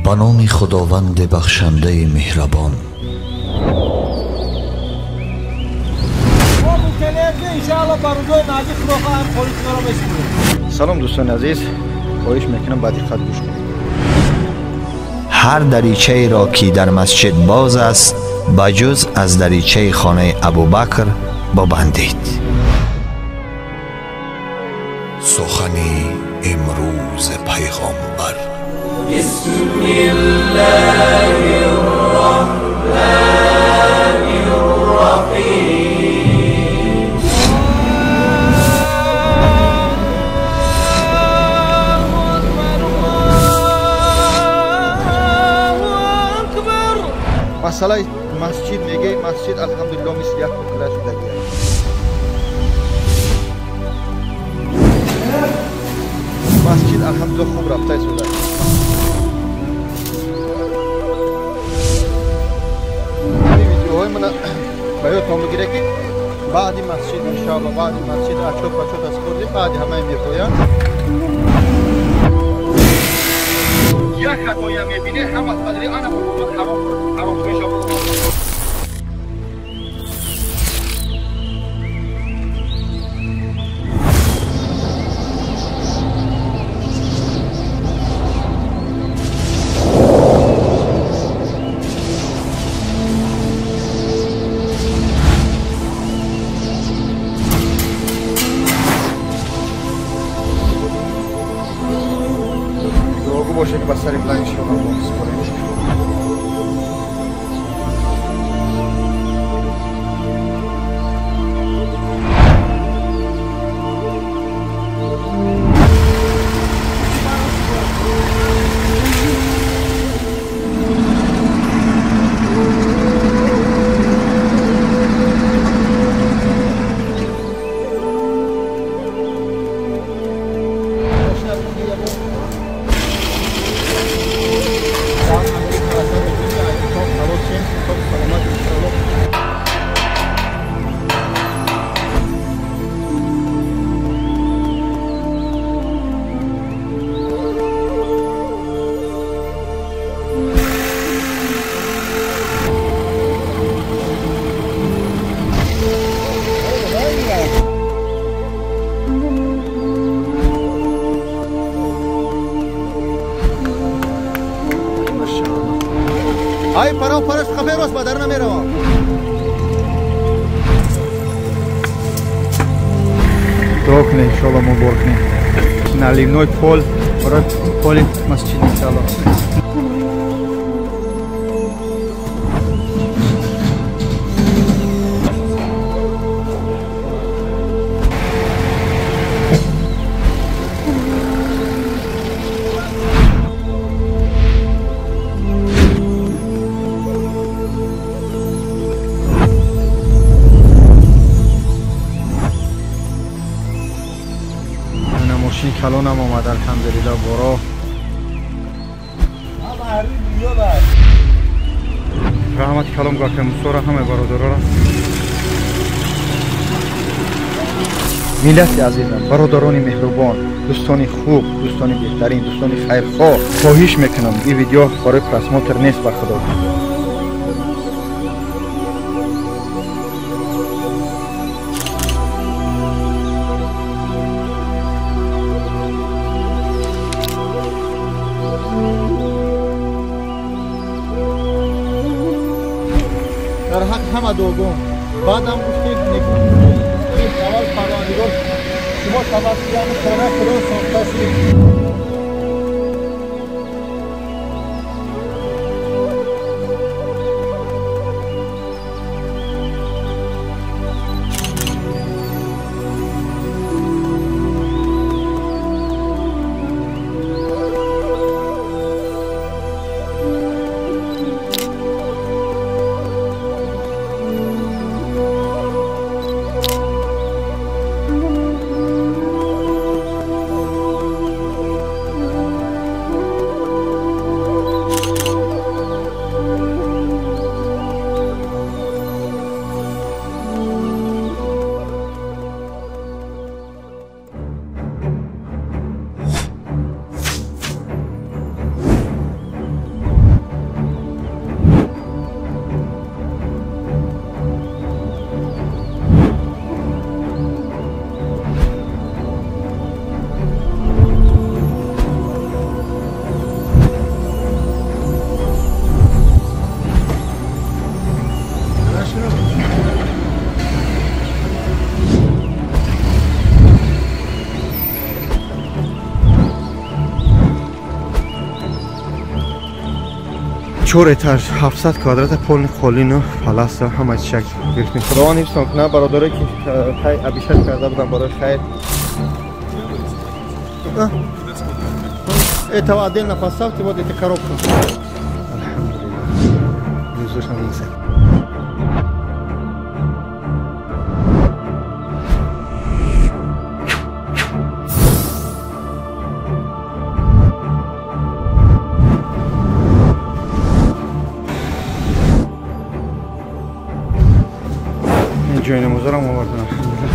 Ба номи Худованди бахшандаи меҳрабон. Салом дӯстони азиз, хоҳиш мекунам ба диққат гӯш кунед. Ҳар даричаеро ки дар масҷид боз аст, ба ҷуз аз даричаи хонаи Абубакр бибандед. Сухани имрӯзи пайғомбар. Бисмиллаҳир-раҳмонир-раҳим. Масъалаи масҷид мегӯй, масҷид алҳамдулиллоҳ мисли як кӯкла шудагӣ. Масҷид алҳамдулиллоҳ хуб рафта истодааст. Ин видеоҳои мана ба ёдтон бигиред, ки баъди масҷид иншоалло, баъди масҷид ачот пачот аз хӯрдем, баъди ҳамаи мепоянд. Як хатоя мебинед, ҳама қадри ана ҳаром ҳаром мешавад. Боше ки ба сари баланд иншоалло мо супорем. Ай парав параш қафе рост ба дар намеравам. Дуо кунед иншоалло, муборак кунед. Наливной пол барои поли масҷид иншоалло. Мошини калонам омад, алҳамдулиллоҳ, боро. Раҳмати калом гака Мусора, ҳамаи бародарора. Миллати азизам, бародарони меҳрубон, дӯстони хуб, дӯстони беҳтарин, дӯстони хайрхоҳ, хоҳиш мекунам, ин видео барои просмотр нест, ба худо. Дар ҳақ ҳама дуогон. Баъдам гуфтед аввал Парвардигор шумо тавассути хонаи Худо сохта шудед. 4 этаж 700 квадрат полни қолину паласа ҳама чизак гирифтем. Худованд ҳифзтон кунад бародаре ки тай абишат карда будам барои хайр. Этого отдельно поставьте, вот эта коробка. Алҳамдулиллаҳ. Ҷои намозарам овардам, алҳамдулиллаҳ.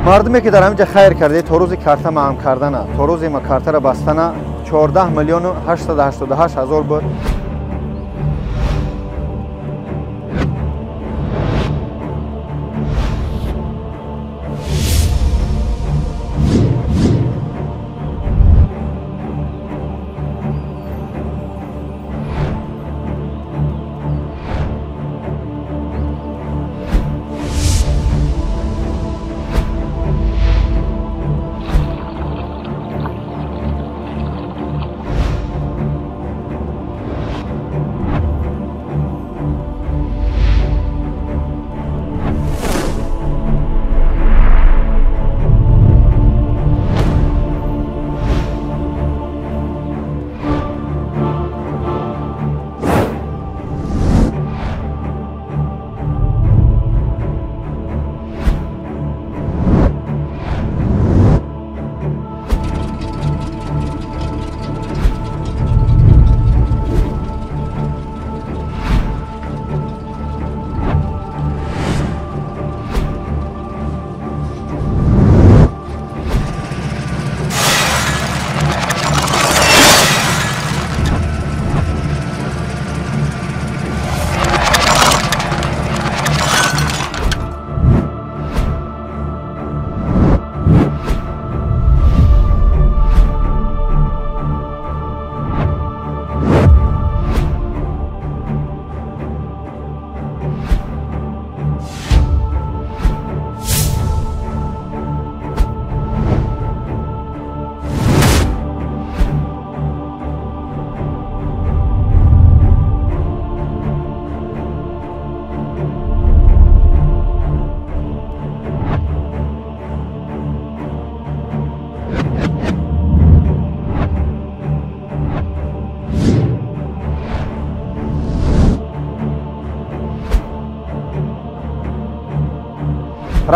Мардуме ки дар ҳаминҷа хайр карде, то рӯзи карта маҳам кардана, то рӯзи ма картара бастана 14 миллиону 888 ҳазор буд.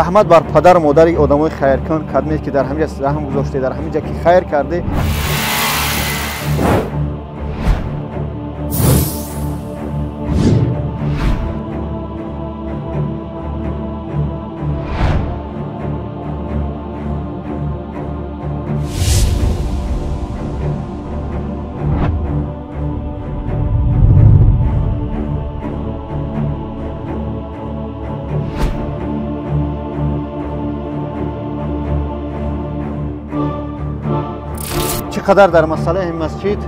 Раҳмат бар падару модари одамои хайркун, кадме ки дар ҳаминҷа раҳм гузоште, дар ҳаминҷа ки хайр карде. Чӣ қадар дар масъалаи масҷид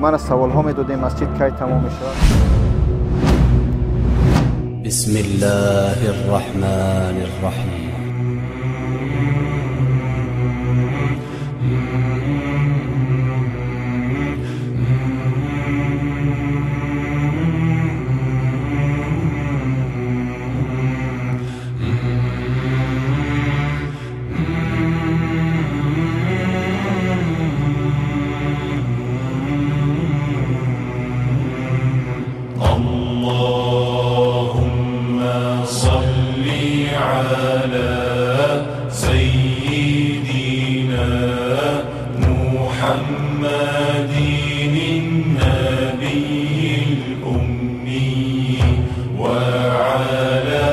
мана саволҳо медодем, масҷид кай тамом мешавад? بسم الله الرحمن الرحيم. اللهم صل على سيدنا محمد النبي الأمي وعلى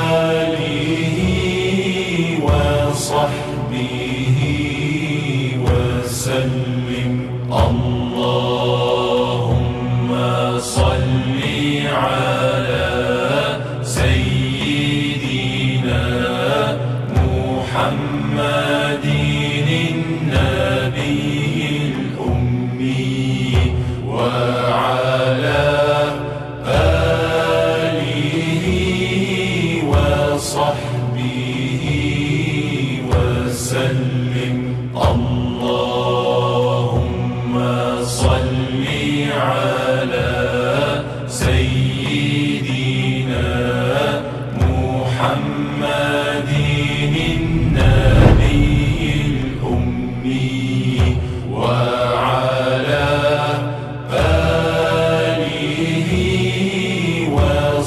آله وصحبه وسلم. اللهم صل على سيدنا محمد النبي الأمي وعلى آله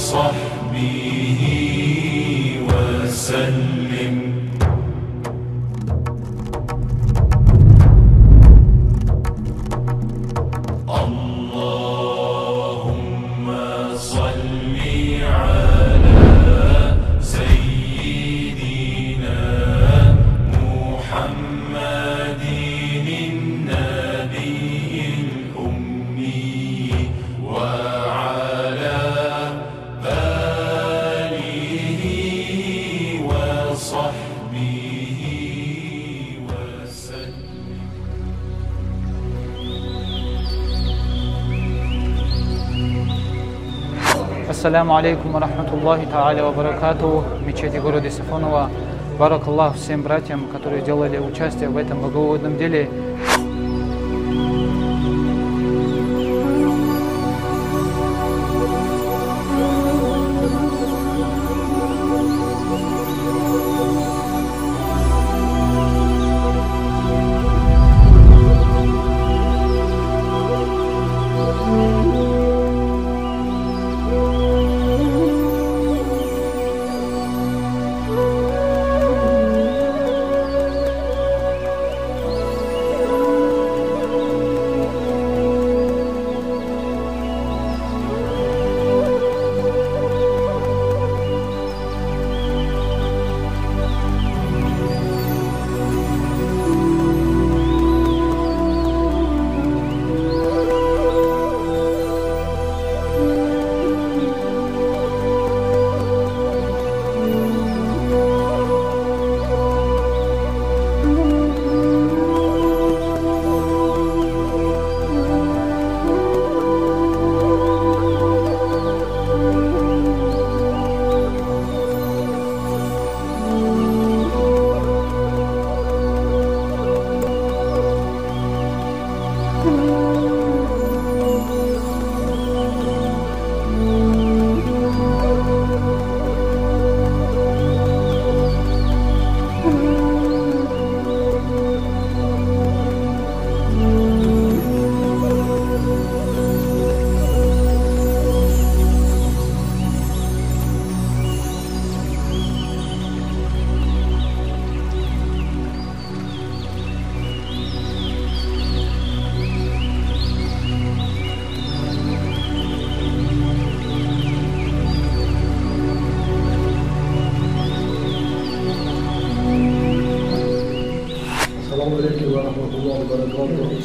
وصحبه وسلم. اللهم صل على سيدنا محمد النبي الأمي وعلى آله وصحبه وسلم. Ассаляму алейкум ва рахматуллахи тааля ва баракатуху. Мечети города Сафоново. Баракаллах всем братьям, которые делали участие в этом богоугодном деле.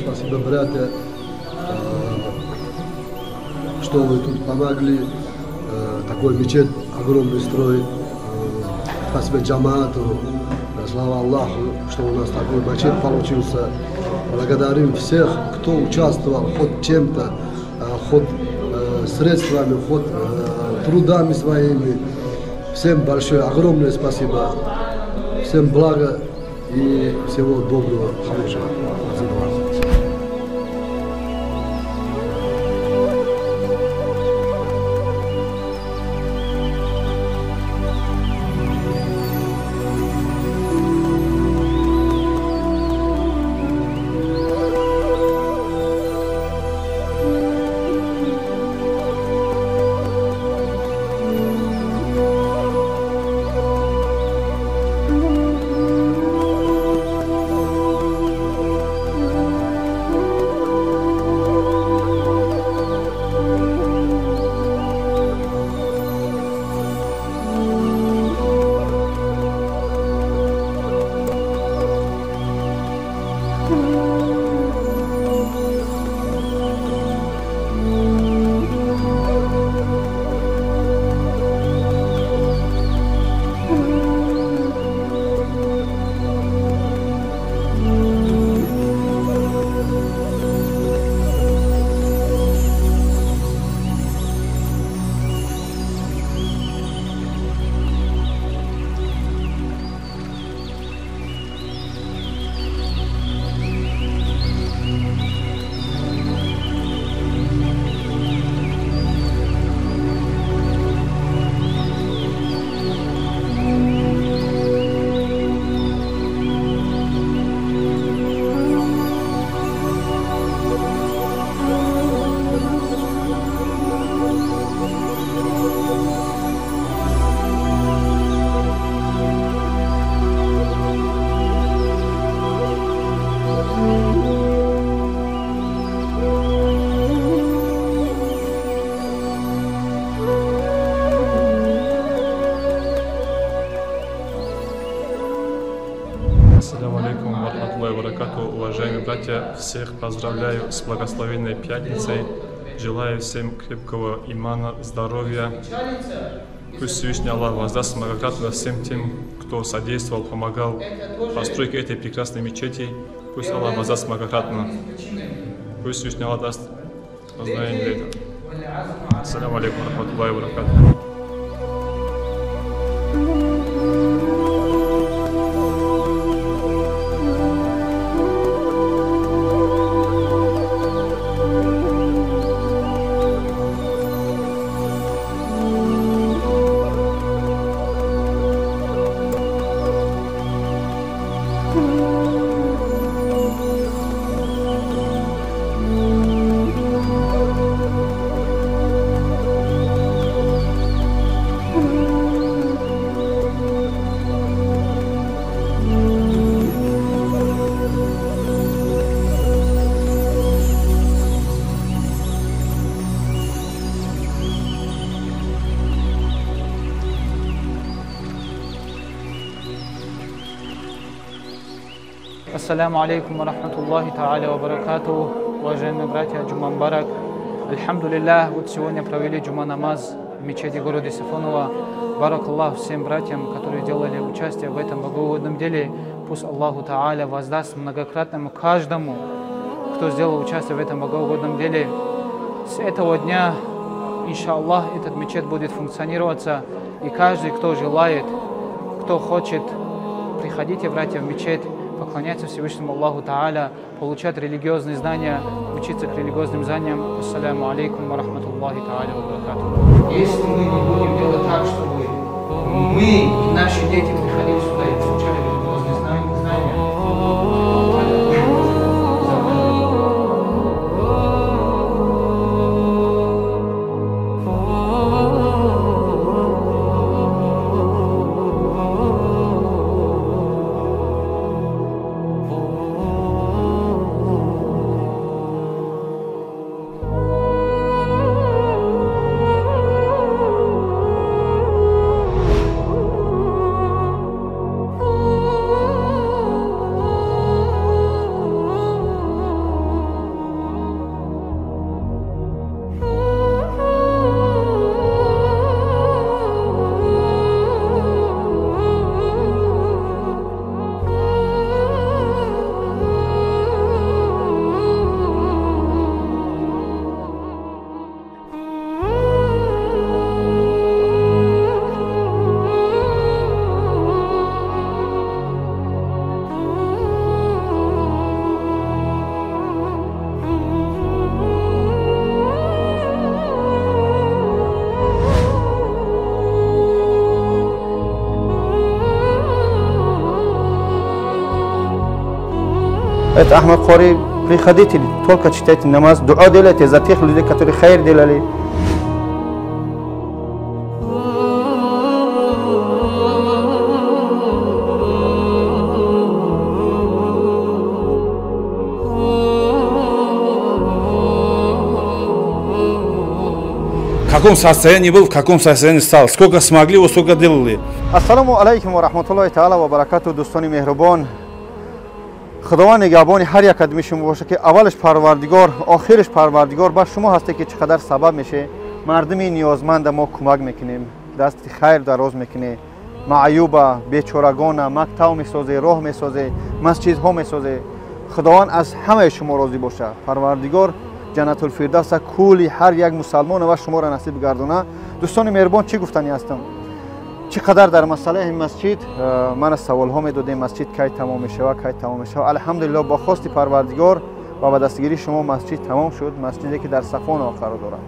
Спасибо, братья, что вы тут помогли. Такой мечеть огромный строить. Спасибо джамаату. Слава Аллаху, что у нас такой мечеть получился. Благодарим всех, кто участвовал хоть чем-то, хоть средствами, хоть трудами своими. Всем большое, огромное спасибо. Всем блага и всего доброго, хорошего. братья, всех поздравляю с благословенной пятницей. Желаю всем крепкого имана, здоровья. Пусть Всевышний Аллах воздаст многократно всем тем, кто содействовал, помогал постройке этой прекрасной мечети. Пусть Аллах воздаст многократно. Пусть Всевышний Аллах даст познание для этого. Ассаляму алейкум ва рахматуллахи ва баракатух. Ассаляму алейкум ва рахматуллахи тааля ва баракатух. Уважаемые братья, Джума мубарак. Альхамдулиллах, вот сегодня провели джума намаз в мечети города Сафоново. Баракаллах всем братьям, которые делали участие в этом богоугодном деле. Пусть Аллаху Тааля воздаст многократному каждому, кто сделал участие в этом богоугодном деле. С этого дня, иншаллах, этот мечеть будет функционироваться. И каждый, кто желает, кто хочет, приходите, братья, в мечеть, поклоняться Всевышнему Аллаху Тааля, получать религиозные знания, учиться к религиозным знаниям. Ассаляму алейкум ва рахматуллахи тааля ва баракатух. Если мы не будем делать так, чтобы мы и наши дети приходили сюда и получали религиозные знания, Это Ахмад Кори, приходите, только читайте намаз, дуа делайте за тех людей, которые хайр делали. В каком состоянии был, в каком состоянии стал, сколько смогли, вот сколько делали. Ассаламу алейкум ва рахматуллахи тааля ва баракатух, дӯстони меҳрубон. Худованд нигаҳбони ҳар як қадами шумо бошад, ки аввалаш Парвардигор, охираш Парвардигор бар шумо ҳасте, ки чӣ қадар сабаб меше мардуми ниёзманда мо кӯмак мекунем, дасти хайр дароз мекунем, маъюба, бечорагона мактаб месозе, роҳ месозе, масҷидҳо месозе. Худованд аз ҳамаи шумо розӣ бошад. Парвардигор ҷаннатул фирдавса кули ҳар як мусалмон ва шуморо насиб гардона. Дӯстони меҳрубон, чӣ гуфтанӣ ҳастам? Чӣ қадар дар масъалаи масҷид ман саволҳо медодем, масҷид кай тамом мешавад, кай тамом мешавад. Алҳамдулиллоҳ, бо хости Парвардигор ва ба дастгирии шумо масҷид тамом шуд, масҷиде ки дар Сафоново қарор дорад.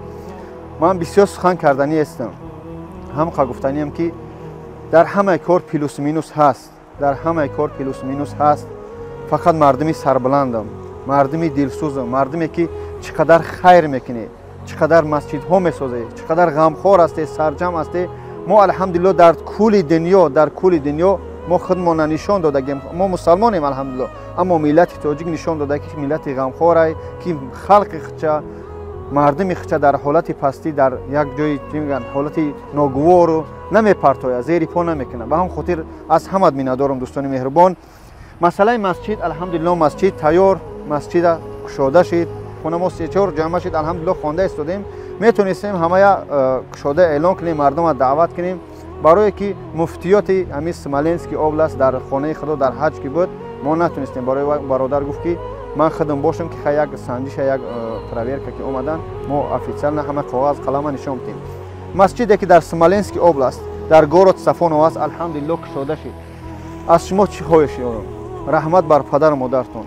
Ман бисёр сухан карданӣ ҳастам, ҳамқа гуфтаниам ки дар ҳамаи кор плюс минус ҳаст, дар ҳамаи кор плюс минус ҳаст. Фақат мардуми сарбаландам, мардуми дилсӯзам, мардуме ки чӣ қадар хайр мекунед, чӣ қадар масҷидҳо месозед, чӣ қадар ғамхор ҳастед, сарҷам ҳастед. Мо алҳамдулиллоҳ дар кули дунё, дар кули дунё мо худмона нишон додагем. Мо мусалмонем алҳамдулиллоҳ, аммо миллати тоҷик нишон дода, ки миллати ғамхорай, ки халқи худча, мардуми худча дар ҳолати пастӣ, дар як ҷои чӣ мегӯянд, ҳолати ногувору намепартояд, зери по намекунад. Ба ҳам хотир аз ҳамат миннатдорам, дӯстони меҳрубон. Масъалаи масҷид, алҳамдулиллоҳ, масҷид тайёр. Масҷида кушода шид, хона мо се-чор ҷамъа шид, алҳамдулиллоҳ, хонда истодем. Метонистем ҳамая кушода эълон кунем, мардума даъват кунем, барое ки муфтиёти ҳамин Смоленский область дар хонаи худо дар ҳаҷ ки буд, мо натонистем. Барои бародар гуфт, ки ман худам бошам, ки як санҷиша, як проверка ки омадан, мо официально ҳама коғаз қалама нишон бидем. Масҷиде ки дар Смоленский область, дар город Сафонов аст, алҳамдулиллоҳ, кушода шид. Аз шумо чӣ хоҳиш дорам? Раҳмат бар падару модартон,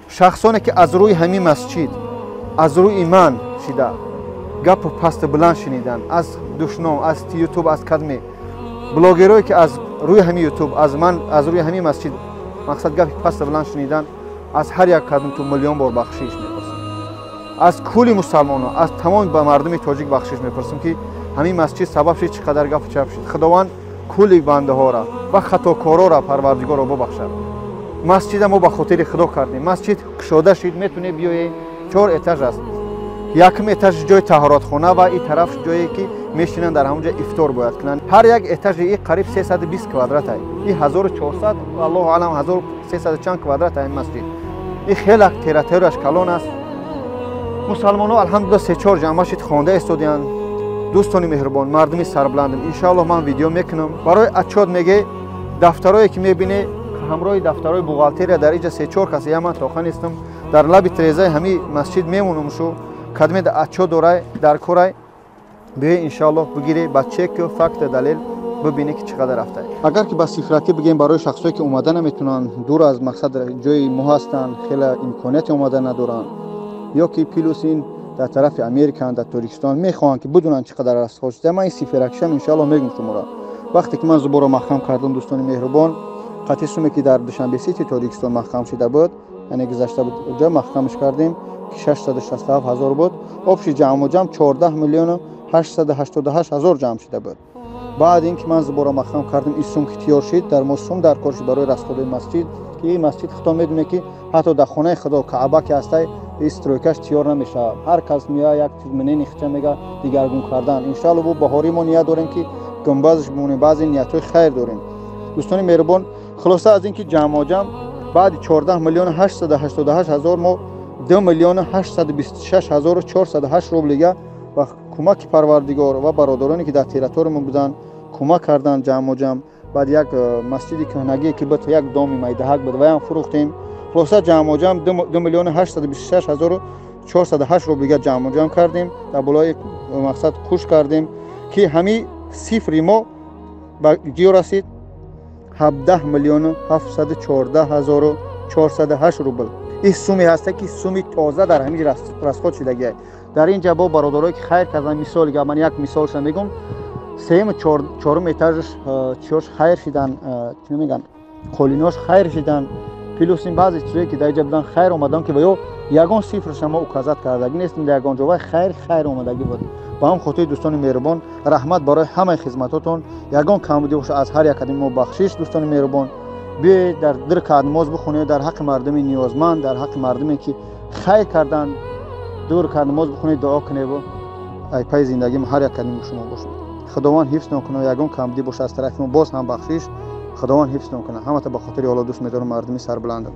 шахсоне ки аз рӯи ҳамин масҷид, аз рӯи ман шида гапу пасту баланд шунидан, аз душном, аз Ютуб, аз кадме блогерое ки аз рӯи ҳамин Ютуб, аз ман, аз рӯи ҳамин масҷид, мақсад, гапи пасту баланд шунидан, аз ҳар як кадомту миллион бор бахшиш мепурсам. Аз кулли мусалмоно, аз тамоми ба мардуми тоҷик бахшиш мепурсам, ки ҳамин масҷид сабаб шид, чӣ қадар гапу чап шид. Худованд кулли бандаҳоро ва хатокороро Парвардигоро бубахшад. Масҷида мо ба хотири Худо кардем. Масҷид кушода шид, метавонед биёед. Чор этаж аст. Якум этаж ҷои таҳоратхона ва и тараф ҷое ки мешинанд, дар ҳамонҷо ифтор бояд кунанд. Ҳар як этажи и қариб 320 квадрат ай, и 1400, аллоҳу алам, 1300 чанд квадрат ай масҷид. И хеле территорияш калон аст. Мусалмонҳо, алҳамдулилла, се-чор ҷамъа шид, хонда истодиянд. Дӯстони меҳрубон, мардуми сарбуландам, иншоаллоҳ, ман видео мекунам барои отчёт. Меге дафтарое ки мебине, ҳамроҳи дафтарои бухгалтерия дар иҷа се-чор кас я ман тоқа нестам, дар лаби трезаи ҳамин масҷид мемонам. Шу кадме отчёт дорай, дар корай, биёй, иншоаллоҳ, бигире, ба чеку факту далел бибинӣ, ки чӣ қадар рафта. Агар ки ба цифракӣ бигем, барои шахсое ки омада наметавонанд, дур аз мақсад ҷои мо ҳастанд, хеле имконияти омада надоранд, ё ки плюс ин дар тарафи Америкаанд, дар Тоҷикистон, мехоҳанд ки бидонанд, чӣ қадар расход шуда, ман ин цифракишам, иншоаллоҳ, мегӯм шуморо. Вақте ки ман зуборо маҳкам кардам, дӯстони меҳрубон, қатъи суме ки дар Душанбе Сити Тоҷикистон маҳкам шуда буд, яъне гузашта буд, ҷо маҳкамаш кардем, ки 667 ҳазор буд. Общий ҷамъу ҷамъ 14 миллиону 888 ҳазор ҷамъ шуда буд. Баъд ин ки ман зуборо маҳкам кардам, ин сум ки тиёр шид, дар мо сум дар кор шуд барои расходои масҷид, ки ин масҷид, худо медоне, ки ҳатто дар хонаи Худо Каъба ки ҳастай, ин стройкаш тиёр намешавад. Ҳар кас меояд, як чиз мнение хича мега, дигаргун кардан. Иншоалло, бу баҳорӣ мо ният дорем, ки гумбазш бимонем, баъзе ниятҳои хайр дорем. Дӯстони меҳрубон, хулоса, аз ин ки ҷамъоҷамъ баъди 14 миллиону 888 ҳазор мо 2 миллиону 826 ҳазору 408 рублига ва кӯмаки Парвардигор ва бародароне ки дар территориямон буданд, кӯмак карданд. Ҷамъоҷамъ баъд як масҷиди кӯҳнагие ки буд, як доми майдаҳак буд, ваям фурӯхтем. Хулоса, ҷамъоҷамъ 2 миллиону 826 ҳазору 408 рублига ҷамъоҷамъ кардем, дар болои мақсад кӯш кардем, ки ҳамин цифри мо ба ҷиё расид: 17 миллиону 714 ҳазору 408 рубл. Ин суме ҳаста, ки суми тоза дар ҳамин расход шудагиа. Дар ин ҷа бо бародарое ки хайр карданд, мисоли гап, ман як мисолша мегӯм: сеюму чорум этажш чиёш хайр шидан, чӣ мегӯянд, қолинош хайр шидан. Плюс ин баъзе чизое ки дар инҷа будан, хайр омадан, ки ва ё ягон цифрша мо указать кардагӣ нестем дар ягон ҷо, вай хайр омадагӣ буд. Ба ҳам хотири, дӯстони меҳрубон, раҳмат барои ҳамаи хизматотон. Ягон камбудӣ боша, аз ҳар як кадами мо бахшиш. Дӯстони меҳрубон, биёед, дар ду ракат намоз бихонед, дар ҳаққи мардуми ниёзманд, дар ҳаққи мардуме ки хайр карданд, ду ракат намоз бихонед, дуо куневу ай пайи зиндагим ҳар як кадами шумо бошад. Худованд ҳифзтон кунад. Ягон камбудӣ боша, аз тарафи мо боз ҳам бахшиш. Худованд ҳифзтон кунад. Ҳамата ба хотири Алло дӯст медорам, мардуми сарбуландам.